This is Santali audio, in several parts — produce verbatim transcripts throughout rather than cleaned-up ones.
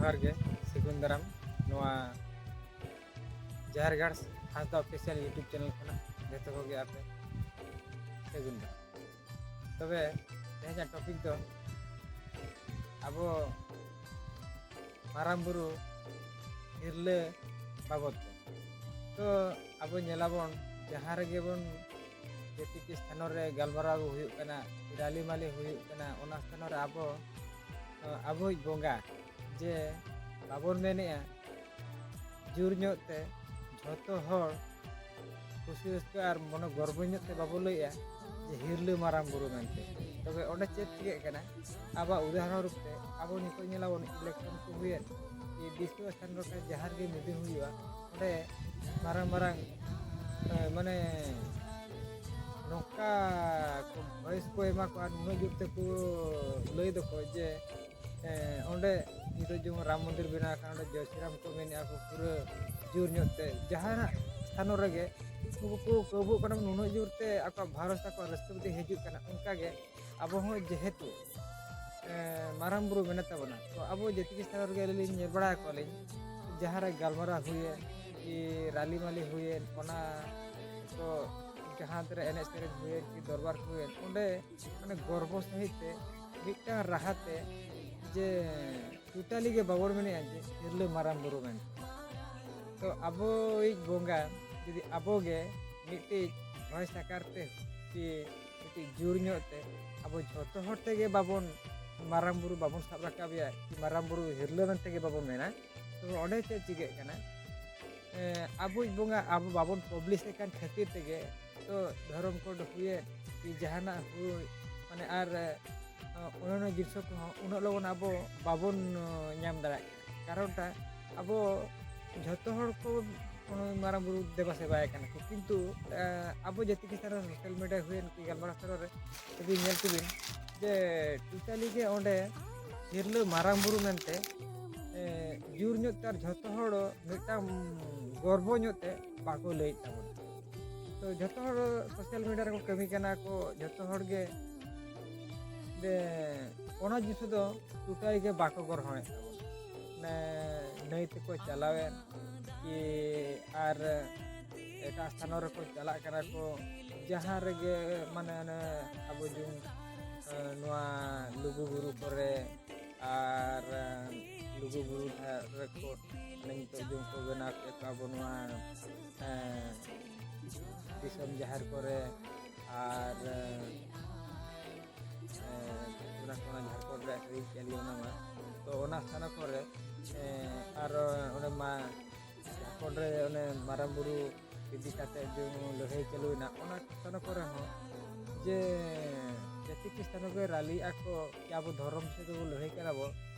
ᱡᱚᱦᱟᱨ ᱜᱮ, ᱥᱟᱹᱜᱩᱱ ᱫᱟᱨᱟᱢ᱾ ᱱᱚᱣᱟ ᱡᱟᱦᱮᱨ ᱜᱟᱲ ᱦᱟᱸᱥᱫᱟ ᱚᱯᱷᱤᱥᱤᱭᱟᱞ YouTube ᱪᱮᱱᱮᱞ ᱠᱷᱚᱱᱟᱜ ᱡᱚᱛᱚ ᱠᱚᱜᱮ ᱟᱯᱮ ᱥᱟᱹᱜᱩᱱ ᱫᱟᱨᱟᱢ᱾ ᱛᱚᱵᱮ ᱛᱮᱦᱮᱧᱟᱜ ᱴᱚᱯᱤᱠ ᱫᱚ ᱟᱵᱚ ᱢᱟᱨᱟᱝ ᱵᱩᱨᱩ ᱦᱤᱨᱞᱟᱹ ᱵᱟᱵᱚᱫ ᱛᱮ᱾ ᱛᱚ ᱟᱵᱚ ᱧᱮᱞᱟᱵᱚᱱ, ᱡᱟᱦᱟᱸ ᱨᱮᱜᱮ ᱵᱚᱱ ᱡᱮᱛᱤᱠᱤ ᱥᱛᱷᱟᱱᱚ ᱨᱮ ᱜᱟᱞᱢᱟᱨᱟᱣ ᱦᱩᱭᱩᱜ ᱠᱟᱱᱟ, ᱨᱟᱹᱞᱤ ᱢᱟᱹᱞᱤ ᱦᱩᱭᱩᱜ ᱠᱟᱱᱟ, ᱚᱱᱟ ᱥᱛᱷᱟᱱᱚ ᱨᱮ ᱟᱵᱚ, ᱟᱵᱚᱭᱤᱡ ᱵᱚᱸᱜᱟ ᱡᱮ ᱵᱟᱵᱚᱱ ᱢᱮᱱᱮᱜᱼᱟ ᱡᱳᱨ ᱧᱚᱜ ᱛᱮ ᱡᱷᱚᱛᱚ ᱦᱚᱲ ᱠᱩᱥᱤ ᱨᱟᱹᱥᱠᱟᱹ ᱟᱨ ᱢᱚᱱᱮ ᱜᱚᱨᱵᱚ ᱧᱚᱜ ᱛᱮ ᱵᱟᱵᱚ ᱞᱟᱹᱭᱮᱜᱼᱟ ᱡᱮ ᱦᱤᱨᱞᱟᱹ ᱢᱟᱨᱟᱝ ᱵᱩᱨᱩ ᱢᱮᱱᱛᱮ᱾ ᱛᱚᱵᱮ ᱚᱸᱰᱮ ᱪᱮᱫ ᱪᱤᱠᱟᱹᱜ ᱠᱟᱱᱟ? ᱟᱵᱚᱣᱟᱜ ᱩᱫᱟᱦᱚᱨᱚᱱ ᱨᱩᱯ ᱛᱮ ᱟᱵᱚ ᱱᱤᱛᱚᱜ ᱧᱮᱞᱟᱵᱚᱱ, ᱤᱞᱮᱠᱥᱚᱱ ᱠᱚ ᱦᱩᱭᱮᱱ ᱠᱤ ᱵᱤᱥᱱᱩ ᱥᱛᱷᱟᱱ ᱨᱮ ᱡᱟᱦᱟᱸ ᱨᱮᱜᱮ ᱢᱤᱴᱤᱝ ᱦᱩᱭᱩᱜᱼᱟ, ᱚᱸᱰᱮ ᱢᱟᱨᱟᱝ ᱢᱟᱨᱟᱝ, ᱮ, ᱢᱟᱱᱮ ᱱᱚᱝᱠᱟ ᱠᱚ ᱵᱷᱚᱭᱮᱥ ᱠᱚ ᱮᱢᱟ ᱠᱚᱣᱟ, ᱱᱩᱱᱟᱹᱜ ᱡᱳᱨ ᱛᱮᱠᱚ ᱞᱟᱹᱭ ᱫᱟᱠᱚ ᱡᱮ, ᱮ, ᱚᱸᱰᱮ ᱱᱤᱛᱚᱜ ᱡᱮᱢᱚᱱ ᱨᱟᱢ ᱢᱚᱱᱫᱤᱨ ᱵᱮᱱᱟᱣ ᱠᱟᱱᱟ, ᱚᱸᱰᱮ ᱡᱚᱭ ᱥᱨᱤᱨᱟᱢ ᱠᱚ ᱢᱮᱱᱮᱜᱼᱟ ᱠᱚ ᱯᱩᱨᱟᱹ ᱡᱳᱨ ᱧᱚᱜ ᱛᱮ, ᱡᱟᱦᱟᱱᱟᱜ ᱥᱛᱷᱟᱱᱚ ᱨᱮᱜᱮ ᱩᱱᱠᱩ ᱠᱚ ᱠᱟᱹᱣᱵᱟᱹᱜ ᱠᱟᱱᱟ, ᱱᱩᱱᱟᱹᱜ ᱡᱳᱨ ᱛᱮ ᱟᱠᱚᱣᱟᱜ ᱵᱷᱟᱨᱚᱥ ᱛᱟᱠᱚ ᱨᱟᱹᱥᱠᱟᱹ ᱵᱩᱫᱷᱤ ᱦᱤᱡᱩᱜ ᱠᱟᱱᱟ᱾ ᱚᱱᱠᱟᱜᱮ ᱟᱵᱚ ᱦᱚᱸ ᱡᱮᱦᱮᱛᱩ, ᱮ, ᱢᱟᱨᱟᱝ ᱵᱩᱨᱩ ᱢᱮᱱᱟᱜ ᱛᱟᱵᱚᱱᱟ, ᱛᱚ ᱟᱵᱚ ᱡᱮᱛᱤᱠᱤ ᱥᱛᱷᱟᱱᱚ ᱨᱮᱜᱮ ᱟᱹᱞᱤᱧ ᱞᱤᱧ ᱧᱮᱞ ᱵᱟᱲᱟ ᱟᱠᱟᱫ ᱞᱤᱧ, ᱡᱟᱦᱟᱸ ᱨᱮ ᱜᱟᱞᱢᱟᱨᱟᱣ ᱦᱩᱭᱮᱱ ᱠᱤ ᱨᱟᱹᱞᱤ ᱢᱟᱹᱞᱤ ᱦᱩᱭᱮᱱ, ᱚᱱᱟ ᱠᱚ ᱡᱟᱦᱟᱸ ᱛᱤᱱᱟᱹᱜ ᱮᱱᱮᱡ ᱥᱮᱨᱮᱧ ᱦᱩᱭᱮᱱ ᱠᱤ ᱫᱚᱨᱵᱟᱨ ᱠᱚ ᱦᱩᱭᱮᱱ, ᱚᱸᱰᱮ ᱢᱟᱱᱮ ᱜᱚᱨᱵᱚ ᱥᱟᱹᱦᱤᱡ ᱛᱮ ᱢᱤᱫᱴᱟᱝ ᱨᱟᱦᱟ ᱛᱮ ᱡᱮ ᱴᱳᱴᱟᱞᱤ ᱜᱮ ᱵᱟᱵᱚᱱ ᱢᱮᱱᱮᱜᱼᱟ ᱡᱮ ᱦᱤᱨᱞᱟᱹ ᱢᱟᱨᱟᱝ ᱵᱩᱨᱩ ᱢᱮᱱᱛᱮ᱾ ᱛᱚ ᱟᱵᱚᱭᱤᱡ ᱵᱚᱸᱜᱟ ᱡᱩᱫᱤ ᱟᱵᱚ ᱜᱮ ᱢᱤᱫᱴᱤᱡ ᱵᱷᱚᱭᱮᱥ ᱟᱠᱟᱨ ᱛᱮ ᱠᱤ ᱢᱤᱫᱴᱤᱡ ᱡᱳᱨ ᱧᱚᱜ ᱛᱮ ᱟᱵᱚ ᱡᱷᱚᱛᱚ ᱦᱚᱲ ᱛᱮᱜᱮ ᱵᱟᱵᱚᱱ, ᱢᱟᱨᱟᱝ ᱵᱩᱨᱩ ᱵᱟᱵᱚᱱ ᱥᱟᱵ ᱨᱟᱠᱟᱵᱮᱭᱟ ᱠᱤ ᱢᱟᱨᱟᱝ ᱵᱩᱨᱩ ᱦᱤᱨᱞᱟᱹ ᱢᱮᱱᱛᱮ ᱜᱮ ᱵᱟᱵᱚᱱ ᱢᱮᱱᱟ, ᱛᱚ ᱚᱸᱰᱮ ᱪᱮᱫ ᱪᱤᱠᱟᱹᱜ ᱠᱟᱱᱟ? ᱮ, ᱟᱵᱚᱭᱤᱡ ᱵᱚᱸᱜᱟ ᱟᱵᱚ ᱵᱟᱵᱚᱱ ᱯᱟᱵᱽᱞᱤᱥᱮᱫ ᱠᱟᱱ ᱠᱷᱟᱹᱛᱤᱨ ᱛᱮᱜᱮ ᱛᱚ ᱫᱷᱚᱨᱚᱢ ᱠᱳᱰ ᱦᱩᱭᱮᱱ ᱠᱤ ᱡᱟᱦᱟᱱᱟᱜ ᱦᱩᱭ, ᱢᱟᱱᱮ ᱟᱨ, ᱮ, ᱚᱱᱟᱱᱚ ᱡᱤᱱᱤᱥ ᱠᱚᱦᱚᱸ ᱩᱱᱟᱹᱜ ᱞᱚᱜᱚᱱ ᱟᱵᱚ ᱵᱟᱵᱚᱱ, ᱚ, ᱧᱟᱢ ᱫᱟᱲᱮᱭᱟᱜ ᱠᱟᱱᱟ᱾ ᱠᱟᱨᱚᱱᱴᱟ ᱟᱵᱚ ᱡᱷᱚᱛᱚ ᱦᱚᱲ ᱠᱚ ᱩᱱᱤ ᱢᱟᱨᱟᱝ ᱵᱩᱨᱩ ᱫᱮᱵᱟ ᱥᱮᱵᱟᱭ ᱠᱟᱱᱟ ᱠᱚ, ᱠᱤᱱᱛᱩ, ᱮ, ᱟᱵᱚ ᱡᱟᱹᱛᱤ ᱠᱤ ᱥᱟᱨᱟ ᱥᱳᱥᱟᱞ ᱢᱤᱰᱤᱭᱟ ᱦᱩᱭᱮᱱ ᱠᱤ ᱜᱟᱞᱢᱟᱨᱟᱣ ᱥᱟᱨᱟ ᱨᱮ ᱡᱩᱫᱤ ᱧᱮᱞ ᱠᱚᱵᱤᱱ ᱡᱮ ᱴᱳᱴᱟᱞᱤ ᱜᱮ ᱚᱸᱰᱮ ᱦᱤᱨᱞᱟᱹ ᱢᱟᱨᱟᱝ ᱵᱩᱨᱩ ᱢᱮᱱᱛᱮ, ᱮ, ᱡᱳᱨ ᱧᱚᱜ ᱛᱮ ᱟᱨ ᱡᱷᱚᱛᱚ ᱦᱚᱲ ᱢᱤᱫᱴᱟᱝ ᱜᱚᱨᱵᱚ ᱧᱚᱜ ᱛᱮ ᱵᱟᱠᱚ ᱞᱟᱹᱭᱮᱫ ᱛᱟᱵᱚᱱᱟ᱾ ᱛᱚ ᱡᱷᱚᱛᱚ ᱦᱚᱲ ᱥᱳᱥᱟᱞ ᱢᱤᱰᱤᱭᱟ ᱨᱮᱠᱚ ᱠᱟᱹᱢᱤ ᱠᱟᱱᱟ ᱠᱚ, ᱡᱷᱚᱛᱚ ᱦᱚᱲ ᱜᱮ ᱫᱮ ᱚᱱᱟ ᱡᱤᱱᱤᱥ ᱫᱚ ᱴᱳᱴᱟᱞᱤ ᱜᱮ ᱵᱟᱠᱚ ᱜᱚᱨᱦᱚᱱᱮᱫ ᱛᱟᱵᱚᱱᱟ᱾ ᱢᱟᱱᱮ ᱱᱟᱹᱭ ᱛᱮᱠᱚ ᱪᱟᱞᱟᱣᱮᱱ ᱠᱤ ᱟᱨ ᱮᱴᱟᱜ ᱥᱛᱷᱟᱱᱚ ᱨᱮᱠᱚ ᱪᱟᱞᱟᱜ ᱠᱟᱱᱟ ᱠᱚ, ᱡᱟᱦᱟᱸ ᱨᱮᱜᱮ ᱢᱟᱱᱮ ᱚᱱᱮ ᱟᱵᱚ ᱡᱩᱱ ᱱᱚᱣᱟ ᱞᱩᱜᱩ ᱵᱩᱨᱩ ᱠᱚᱨᱮ ᱟᱨ ᱞᱩᱜᱩ ᱵᱩᱨᱩ ᱫᱷᱟᱨᱮ ᱠᱚ ᱱᱤᱛᱚᱜ ᱡᱩᱱ ᱠᱚ ᱵᱮᱱᱟᱣ ᱠᱮᱫ ᱠᱚ ᱟᱵᱚ ᱱᱚᱣᱟ ᱫᱤᱥᱚᱢ ᱡᱟᱦᱮᱨ ᱠᱚᱨᱮ ᱟᱨ ᱚᱱᱟ ᱡᱷᱟᱲᱠᱷᱚᱸᱰ ᱨᱮᱭᱟᱜ ᱟᱹᱨᱤᱪᱟᱹᱞᱤ ᱚᱱᱟ ᱢᱟ, ᱛᱚ ᱚᱱᱟ ᱥᱛᱷᱟᱱ ᱠᱚᱨᱮ ᱟᱨ ᱚᱸᱰᱮ ᱢᱟ ᱡᱷᱟᱲᱠᱷᱚᱸᱰ ᱨᱮ ᱚᱱᱮ ᱢᱟᱨᱟᱝ ᱵᱩᱨᱩ ᱤᱫᱤ ᱠᱟᱛᱮ ᱡᱮ ᱞᱟᱹᱲᱦᱟᱹᱭ ᱪᱟᱹᱞᱩᱭᱮᱱᱟ, ᱚᱱᱟ ᱥᱛᱷᱟᱱ ᱠᱚᱨᱮ ᱦᱚᱸ ᱡᱮ ᱡᱟᱹᱛᱤ ᱠᱤ ᱥᱛᱷᱟᱱ ᱠᱚᱨᱮ ᱨᱟᱞᱤ ᱟᱠᱚ ᱠᱤ ᱟᱵᱚ ᱫᱷᱚᱨᱚᱢ ᱥᱮᱫ ᱛᱮᱵᱚ ᱞᱟᱹᱲᱦᱟᱹᱭ ᱠᱟᱱᱟ ᱵᱚ,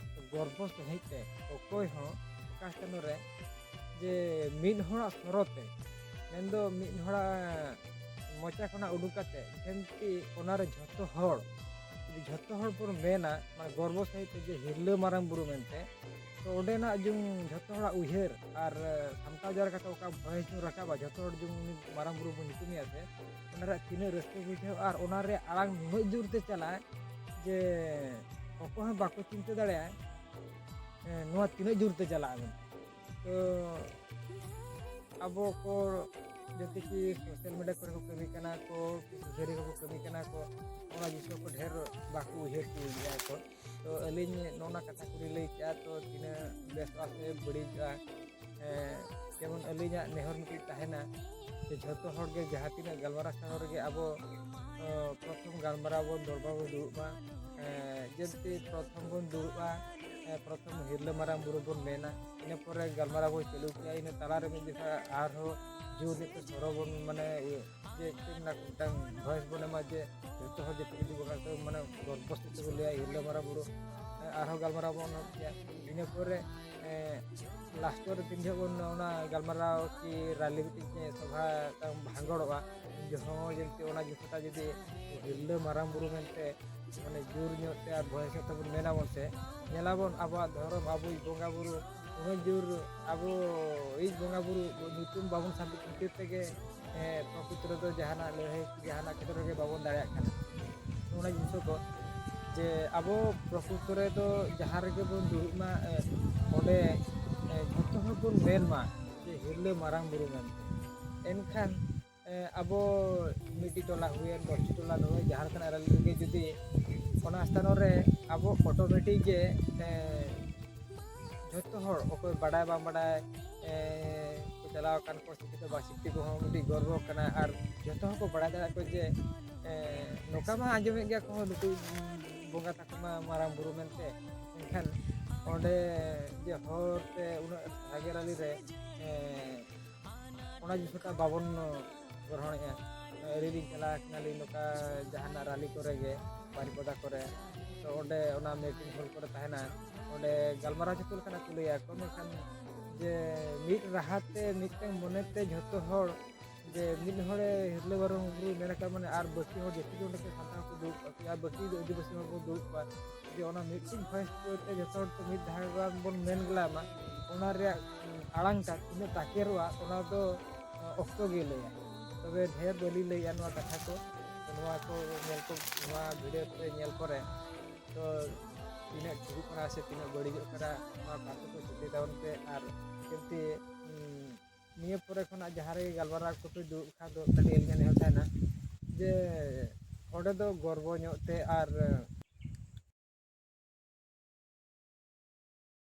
ᱜᱚᱨᱵᱚ ᱥᱟᱹᱦᱤᱡ ᱛᱮ ᱚᱠᱚᱭ ᱦᱚᱸ ᱚᱠᱟ ᱥᱛᱷᱟᱱ ᱨᱮ ᱡᱮ ᱢᱤᱫ ᱦᱚᱲᱟᱜ ᱥᱚᱨᱚᱛᱮ, ᱢᱮᱱᱫᱚ ᱢᱤᱫ ᱦᱚᱲᱟᱜ ᱢᱚᱪᱟ ᱠᱷᱚᱱᱟᱜ ᱩᱰᱩᱠ ᱠᱟᱛᱮ ᱡᱮᱢᱛᱤ ᱚᱱᱟᱨᱮ ᱡᱷᱚᱛᱚ ᱦᱚᱲ, ᱡᱩᱫᱤ ᱡᱷᱚᱛᱚ ᱦᱚᱲ ᱵᱚᱱ ᱢᱮᱱᱟ ᱢᱟᱱᱮ ᱜᱚᱨᱵᱚ ᱥᱟᱹᱦᱤᱡ ᱛᱮ ᱡᱮ ᱦᱤᱨᱞᱟᱹ ᱢᱟᱨᱟᱝ ᱵᱩᱨᱩ ᱢᱮᱱᱛᱮ, ᱛᱚ ᱚᱸᱰᱮᱱᱟᱜ ᱡᱩᱝ ᱡᱷᱚᱛᱚ ᱦᱚᱲᱟᱜ ᱩᱭᱦᱟᱹᱨ ᱟᱨ ᱥᱟᱢᱴᱟᱣ ᱡᱟᱣᱨᱟ ᱠᱟᱛᱮ ᱚᱠᱟ voice ᱵᱚᱱ ᱨᱟᱠᱟᱵᱟ, ᱡᱷᱚᱛᱚ ᱦᱚᱲ ᱡᱩᱝ ᱩᱱᱤ ᱢᱟᱨᱟᱝ ᱵᱩᱨᱩ ᱵᱚᱱ ᱧᱩᱛᱩᱢᱮᱭᱟ ᱥᱮ, ᱚᱱᱟ ᱨᱮᱭᱟᱜ ᱛᱤᱱᱟᱹᱜ ᱨᱟᱹᱥᱠᱟᱹ ᱵᱩᱡᱷᱟᱹᱜᱼᱟ ᱟᱨ ᱚᱱᱟ ᱨᱮᱭᱟᱜ ᱟᱲᱟᱝ ᱱᱩᱱᱟᱹᱜ ᱡᱳᱨ ᱛᱮ ᱪᱟᱞᱟᱜᱼᱟ ᱡᱮ ᱚᱠᱚᱭ ᱦᱚᱸ ᱵᱟᱠᱚ ᱪᱤᱱᱛᱟᱹ ᱫᱟᱲᱮᱭᱟᱜᱼᱟ ᱱᱚᱣᱟ ᱛᱤᱱᱟᱹᱜ ᱡᱳᱨ ᱛᱮ ᱪᱟᱞᱟᱜᱼᱟ ᱢᱮᱱᱛᱮ᱾ ᱛᱚ ᱟᱵᱚ ᱠᱚ ᱡᱟᱛᱮ ᱠᱤ social media ᱠᱚᱨᱮ ᱠᱚ ᱠᱟᱹᱢᱤ ᱠᱟᱱᱟ ᱠᱚ, ᱥᱩᱥᱟᱹᱨᱤᱭᱟᱹ ᱠᱚᱠᱚ ᱠᱟᱹᱢᱤ ᱠᱟᱱᱟ ᱠᱚ, ᱚᱱᱟ ᱡᱤᱱᱤᱥ ᱠᱚ ᱰᱷᱮᱨ ᱵᱟᱠᱚ ᱩᱭᱦᱟᱹᱨ ᱛᱤᱭᱳᱜᱮᱜᱼᱟ ᱠᱚ᱾ ᱛᱚ ᱟᱹᱞᱤᱧ ᱱᱚᱜᱼᱚ ᱱᱟ ᱠᱟᱛᱷᱟ ᱠᱚᱞᱤᱧ ᱞᱟᱹᱭ ᱠᱮᱜᱼᱟ, ᱛᱚ ᱛᱤᱱᱟᱹᱜ ᱵᱮᱥᱚᱜᱼᱟ ᱥᱮ ᱵᱟᱹᱲᱤᱡᱚᱜᱼᱟ? ᱡᱮᱢᱚᱱ ᱟᱹᱞᱤᱧᱟᱜ ᱱᱮᱦᱚᱨ ᱢᱤᱫᱴᱤᱡ ᱛᱟᱦᱮᱱᱟ ᱡᱮ ᱡᱷᱚᱛᱚ ᱦᱚᱲᱜᱮ ᱡᱟᱦᱟᱸ ᱛᱤᱱᱟᱹᱜ ᱜᱟᱞᱢᱟᱨᱟᱣ ᱥᱟᱶ ᱨᱮᱜᱮ ᱟᱵᱚ ᱯᱨᱚᱛᱷᱚᱢ ᱜᱟᱞᱢᱟᱨᱟᱣ ᱵᱚᱱ ᱫᱚᱨᱵᱟᱨ ᱵᱚᱱ ᱫᱩᱲᱩᱵ ᱢᱟ᱾ ᱡᱮᱢᱛᱤ ᱯᱨᱚᱛᱷᱚᱢ ᱵᱚᱱ ᱫᱩᱲᱩᱵᱼᱟ, ᱯᱨᱚᱛᱷᱚᱢ ᱦᱤᱨᱞᱟᱹ ᱢᱟᱨᱟᱝ ᱵᱩᱨᱩ ᱵᱚᱱ ᱢᱮᱱᱟ, ᱤᱱᱟᱹ ᱯᱚᱨᱮ ᱜᱟᱞᱢᱟᱨᱟᱣ ᱵᱚᱱ ᱪᱟᱹᱞᱩ ᱠᱮᱜᱼᱟ, ᱤᱱᱟᱹ ᱛᱟᱞᱟᱨᱮ ᱢᱤᱫ ᱡᱚᱠᱷᱟ ᱟᱨᱦᱚᱸ ᱡᱳᱨ ᱧᱚᱜ ᱛᱮ ᱥᱚᱨᱚ ᱵᱚᱱ ᱢᱟᱱᱮ ᱡᱮ ᱪᱮᱫ ᱢᱮᱱᱟ ᱢᱤᱫᱴᱟᱝ voice ᱵᱚᱱ ᱮᱢᱟ ᱡᱮ ᱡᱚᱛᱚ ᱦᱚᱲ ᱡᱟᱹᱛᱤ ᱡᱩᱫᱤ ᱵᱚᱱ ᱢᱟᱱᱮ ᱜᱚᱨᱵᱚ ᱥᱟᱹᱦᱤᱡ ᱛᱮᱵᱚᱱ ᱞᱟᱹᱭᱟ ᱦᱤᱨᱞᱟᱹ ᱢᱟᱨᱟᱝ ᱵᱩᱨᱩ, ᱟᱨᱦᱚᱸ ᱜᱟᱞᱢᱟᱨᱟᱣ ᱵᱚᱱ ᱮᱦᱚᱵ ᱠᱮᱜᱼᱟ᱾ ᱤᱱᱟᱹ ᱯᱚᱨᱮ last ᱨᱮ ᱛᱤᱱ ᱡᱚᱦᱚᱜ ᱵᱚᱱ ᱚᱱᱟ ᱜᱟᱞᱢᱟᱨᱟᱣ ᱠᱤ ᱨᱟᱞᱤ ᱢᱤᱫᱴᱤᱡ ᱥᱚᱵᱷᱟ ᱵᱷᱟᱸᱜᱚᱲᱚᱜᱼᱟ, ᱩᱱ ᱡᱚᱦᱚᱜ ᱦᱚᱸ ᱡᱩᱫᱤ ᱚᱱᱟ ᱡᱚᱛᱚᱴᱟ ᱡᱩᱫᱤ ᱦᱤᱨᱞᱟᱹ ᱢᱟᱨᱟᱝ ᱵᱩᱨᱩ ᱢᱮᱱᱛᱮ ᱢᱟᱱᱮ ᱡᱳᱨ ᱧᱚᱜ ᱛᱮ ᱟᱨ voice ᱧᱚᱜ ᱛᱮᱵᱚᱱ ᱢᱮᱱᱟᱵᱚᱱ ᱥᱮ, ᱧᱮᱞᱟᱵᱚᱱ ᱟᱵᱚᱣᱟᱜ ᱫᱷᱚᱨᱚᱢ, ᱟᱵᱚᱭᱤᱡ ᱵᱚᱸᱜᱟ ᱵᱩᱨᱩ, ᱩᱱᱟᱹᱜ ᱡᱳᱨ ᱟᱵᱚᱭᱤᱡ ᱵᱚᱸᱜᱟ ᱵᱩᱨᱩ ᱧᱩᱛᱩᱢ ᱵᱟᱵᱚᱱ ᱥᱟᱵ ᱠᱷᱟᱹᱛᱤᱨ ᱛᱮᱜᱮ ᱯᱨᱚᱠᱨᱤᱛ ᱨᱮᱫᱚ ᱡᱟᱦᱟᱱᱟᱜ ᱞᱟᱹᱲᱦᱟᱹᱭ ᱡᱟᱦᱟᱱᱟᱜ ᱠᱷᱮᱛᱨᱚ ᱨᱮᱜᱮ ᱵᱟᱵᱚᱱ ᱫᱟᱲᱮᱭᱟᱜ ᱠᱟᱱᱟ᱾ ᱚᱱᱟ ᱡᱤᱱᱤᱥ ᱠᱚ ᱡᱮ ᱟᱵᱚ ᱯᱨᱚᱠᱨᱤᱛᱚ ᱨᱮᱫᱚ ᱡᱟᱦᱟᱸ ᱨᱮᱜᱮ ᱵᱚᱱ ᱫᱩᱲᱩᱵ ᱢᱟ, ᱮ, ᱚᱸᱰᱮ, ᱮ, ᱡᱷᱚᱛᱚ ᱦᱚᱲ ᱵᱚᱱ ᱢᱮᱱ ᱢᱟ ᱡᱮ ᱦᱤᱨᱞᱟᱹ ᱢᱟᱨᱟᱝ ᱵᱩᱨᱩ ᱢᱮᱱᱛᱮ᱾ ᱮᱱᱠᱷᱟᱱ, ᱮ, ᱟᱵᱚ ᱢᱤᱫᱴᱤᱡ ᱴᱚᱞᱟ ᱦᱩᱭᱮᱱ, ᱫᱚᱥᱴᱤ ᱴᱚᱞᱟ ᱦᱩᱭᱮᱱ, ᱡᱟᱦᱟᱸ ᱞᱮᱠᱟᱱᱟᱜ ᱨᱮᱞᱤ ᱨᱮᱜᱮ ᱡᱩᱫᱤ ᱚᱱᱟ ᱥᱛᱷᱟᱱᱚ ᱨᱮ ᱟᱵᱚ automatic ᱜᱮ, ᱮ, ᱡᱷᱚᱛᱚ ᱦᱚᱲ, ᱚᱠᱚᱭ ᱵᱟᱰᱟᱭ ᱵᱟᱝ ᱵᱟᱰᱟᱭ, ᱮ, ᱠᱚ ᱪᱟᱞᱟᱣ ᱟᱠᱟᱱ ᱠᱚ, ᱥᱤᱠᱠᱷᱤᱛᱚ ᱵᱟ ᱥᱤᱠᱠᱷᱤᱛᱚ ᱠᱚᱦᱚᱸ ᱢᱤᱫᱴᱤᱡ ᱜᱚᱨᱵᱚ ᱠᱟᱱᱟ᱾ ᱟᱨ ᱡᱷᱚᱛᱚ ᱦᱚᱲ ᱠᱚ ᱵᱟᱲᱟᱭ ᱫᱟᱲᱮᱭᱟᱜ ᱠᱚ ᱡᱮ, ᱮ, ᱱᱚᱝᱠᱟ ᱢᱟ ᱟᱸᱡᱚᱢᱮᱫ ᱜᱮᱭᱟ ᱠᱚ, ᱱᱩᱠᱩ ᱵᱚᱸᱜᱟ ᱛᱟᱠᱚ ᱢᱟ ᱢᱟᱨᱟᱝ ᱵᱩᱨᱩ ᱢᱮᱱᱛᱮ᱾ ᱢᱮᱱᱠᱷᱟᱱ ᱚᱸᱰᱮ ᱡᱮ ᱦᱚᱲ ᱛᱮ ᱩᱱᱟᱹᱜ ᱵᱷᱟᱜᱮ ᱨᱟᱞᱤ ᱨᱮ, ᱮ, ᱚᱱᱟ ᱡᱤᱱᱤᱥᱴᱟ ᱵᱟᱵᱚᱱ ᱜᱨᱚᱦᱚᱱᱮᱜᱼᱟ᱾ ᱨᱮᱞᱤ ᱪᱟᱞᱟᱣ ᱠᱟᱱᱟᱞᱤᱧ ᱱᱚᱝᱠᱟ ᱡᱟᱦᱟᱱᱟᱜ ᱨᱟᱞᱤ ᱠᱚᱨᱮ ᱜᱮ, ᱵᱟᱨᱤᱯᱟᱫᱟ ᱠᱚᱨᱮ, ᱛᱚ ᱚᱸᱰᱮ ᱚᱱᱟ meeting hall ᱠᱚᱨᱮ ᱛᱟᱦᱮᱱᱟ, ᱚᱸᱰᱮ ᱜᱟᱞᱢᱟᱨᱟᱣ ᱡᱚᱛᱚ ᱞᱮᱠᱟᱱᱟᱜ ᱠᱚ ᱞᱟᱹᱭᱟ ᱠᱚ᱾ ᱢᱮᱱᱠᱷᱟᱱ ᱡᱮ ᱢᱤᱫ ᱨᱟᱦᱟ ᱛᱮ, ᱢᱤᱫᱴᱟᱝ ᱢᱚᱱᱮ ᱛᱮ ᱡᱷᱚᱛᱚ ᱦᱚᱲ, ᱡᱮ ᱢᱤᱫ ᱦᱚᱲᱮ ᱦᱤᱨᱞᱟᱹ ᱵᱟᱨᱚ ᱵᱩᱨᱩᱭ ᱢᱮᱱ ᱟᱠᱟᱫ, ᱢᱟᱱᱮ, ᱟᱨ ᱵᱟᱹᱠᱤ ᱦᱚᱲ ᱡᱚᱛᱚ ᱜᱮ ᱚᱸᱰᱮ ᱠᱚ ᱥᱟᱱᱛᱟᱲ ᱠᱚ ᱫᱩᱲᱩᱵ ᱠᱚᱜᱼᱟ, ᱟᱨ ᱵᱟᱹᱠᱤ ᱫᱚ ᱟᱹᱫᱤᱵᱟᱹᱥᱤ ᱦᱚᱲ ᱠᱚ ᱫᱩᱲᱩᱵ ᱠᱚᱣᱟ᱾ ᱡᱩᱫᱤ ᱚᱱᱟ ᱢᱤᱫᱴᱤᱡ voice ᱛᱮ ᱡᱚᱛᱚ ᱦᱚᱲ ᱛᱮ ᱢᱤᱫ ᱫᱷᱟᱣ ᱜᱟᱱ ᱵᱚᱱ ᱢᱮᱱ ᱜᱮᱞᱟᱭ ᱢᱟ, ᱚᱱᱟ ᱨᱮᱭᱟᱜ, ᱩᱸ, ᱟᱲᱟᱝ ᱴᱟᱜ ᱛᱤᱱᱟᱹᱜ ᱛᱟᱠᱮᱨᱚᱜᱼᱟ, ᱚᱱᱟ ᱫᱚ, ᱩᱸ, ᱚᱠᱛᱚ ᱜᱮ ᱞᱟᱹᱭᱟ᱾ ᱛᱚᱵᱮ ᱰᱷᱮᱨ ᱵᱟᱹᱞᱤᱧ ᱞᱟᱹᱭᱮᱜᱼᱟ ᱱᱚᱣᱟ ᱠᱟᱛᱷᱟ ᱠᱚ᱾ ᱛᱚ ᱱᱚᱣᱟ ᱠᱚ ᱧᱮᱞ ᱠᱚ, ᱱᱚᱣᱟ video ᱠᱚ ᱧᱮᱞ ᱯᱚᱨᱮ ᱛᱚ ᱛᱤᱱᱟᱹᱜ ᱴᱷᱤᱠᱚᱜ ᱠᱟᱱᱟ ᱥᱮ ᱛᱤᱱᱟᱹᱜ ᱵᱟᱹᱲᱤᱡᱚᱜ ᱠᱟᱱᱟ, ᱱᱚᱣᱟ ᱠᱟᱛᱷᱟ ᱠᱚ ᱪᱤᱱᱛᱟᱹ ᱛᱟᱵᱚᱱ ᱯᱮ᱾ ᱟᱨ ᱡᱟᱛᱮ, ᱩᱸ, ᱱᱤᱭᱟᱹ ᱯᱚᱨᱮ ᱠᱷᱚᱱᱟᱜ ᱡᱟᱦᱟᱸ ᱨᱮᱜᱮ ᱜᱟᱞᱢᱟᱨᱟᱣ ᱠᱚᱯᱮ ᱫᱩᱲᱩᱵ ᱠᱷᱟᱱ ᱫᱚ ᱠᱷᱟᱹᱞᱤ ᱟᱹᱞᱤᱧᱟᱜ ᱱᱮᱦᱚᱨ ᱛᱟᱦᱮᱱᱟ ᱡᱮ ᱚᱸᱰᱮ ᱫᱚ ᱜᱚᱨᱵᱚ ᱧᱚᱜ ᱛᱮ ᱟᱨ